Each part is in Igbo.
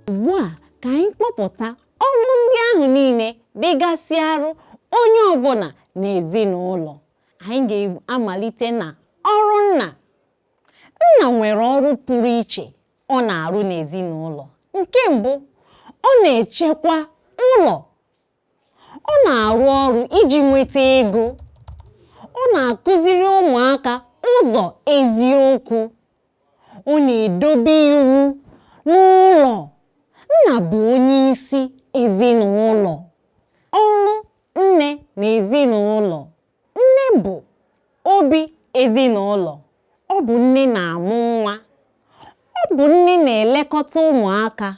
Ugbu a ka anyị kpọpụta ọrụ ndị ahụ niile dịgasịarụ onye ọbụla n'ezinụlọ. Anyị ga-amalite na ọrụ nna. Nna nwere ọrụ pụrụ iche ọ na-arụ n'ezinụlọ. Nke mbụ, ọ na-echekwa ụlọ. Ọ na-arụ ọrụ iji nweta ego. Ọ na-akụziri ụmụaka ụzọ eziokwu. Ọ na-edobe iwu n'ụlọ. Nna bụ onye isi ezinụlọ. Ọrụ nne na ezinụlọ. Nne bụ obi ezinụlọ. Ọ bụ nne na-amụ nwa. Ọ bụ nne na-elekọta ụmụaka.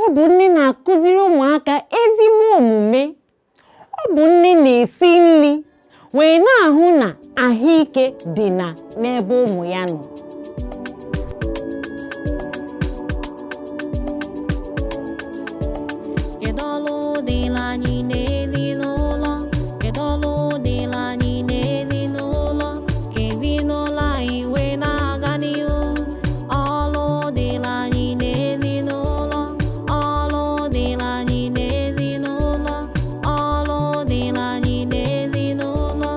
Ọ bụ nne na-akụziri ụmụaka ezigbo omume. Ọ bụ nne na-esi nri wee na-ahụ na ahụike dị na n'ebe ụmụ ya nọ. Kedu ọlụ dịla anyị n'ezinụlọ? Kedu ọlụ dịla anyị n'ezinụlọ? Ka ezinụlọ anyị wee na-aga n'ihu. Ọlụ dịla anyị n'ezinụlọ. Ọlụ dịla anyị n'ezinụlọ. Ọlụ dịla anyị n'ezinụlọ.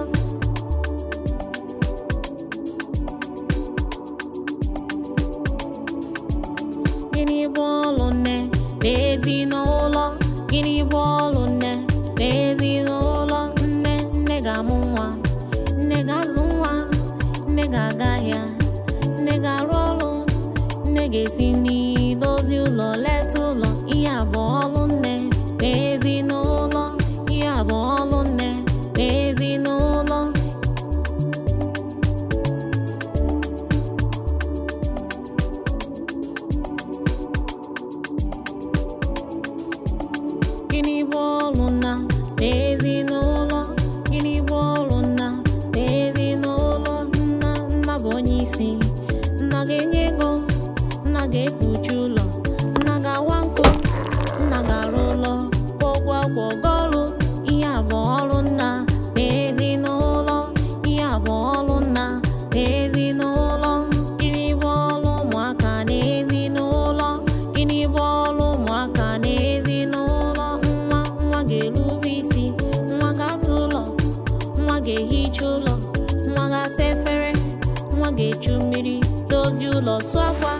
Gịnị bụ ọlụ nne n'ezinụlọ? Gịnị bụ ọlụ nne n'ezinụlọ? Nne nne ga-amụ nwa, nne ga-azụ nwa, nne ga-aga ahịa, nne ga-arụ ọrụ, nne ga-esi nri, dozie ụlọ, leta ụlọ. Ihe a bụ ọlụ nne n'ezinụlọ. Ihe a bụ ọlụ nne n'ezinụlọ. Gịnị bụ ọlụ nna n'ezinụlọ? Gịnị bụ ọlụ nna n'ezinụlọ? Nna nna bụ onye isi. Nna ga-enye ego, nna ga-ekpuchi ụlọ, nna ga-awa nkụ, nna ga-arụ ụlọ, kwụọ ụgwọ akwụkwọ, gaa ọrụ. Ihe a bụ ọrụ nna n'ezinụlọ. Ihe a bụ ọrụ nna n'ezinụlọ. Gịnị bụ ọrụ ụmụaka n'ezinụlọ? Gịnị bụ ọrụ ụmụaka n'ezinụlọ? Nwa nwa ga-erube isi, nwa ga-asa ụlọ, nwa ga-ehicha ụlọ, nwa ga-asa efere, nwa ga-echu mmiri, dozie ụlọ, sụọ akwa.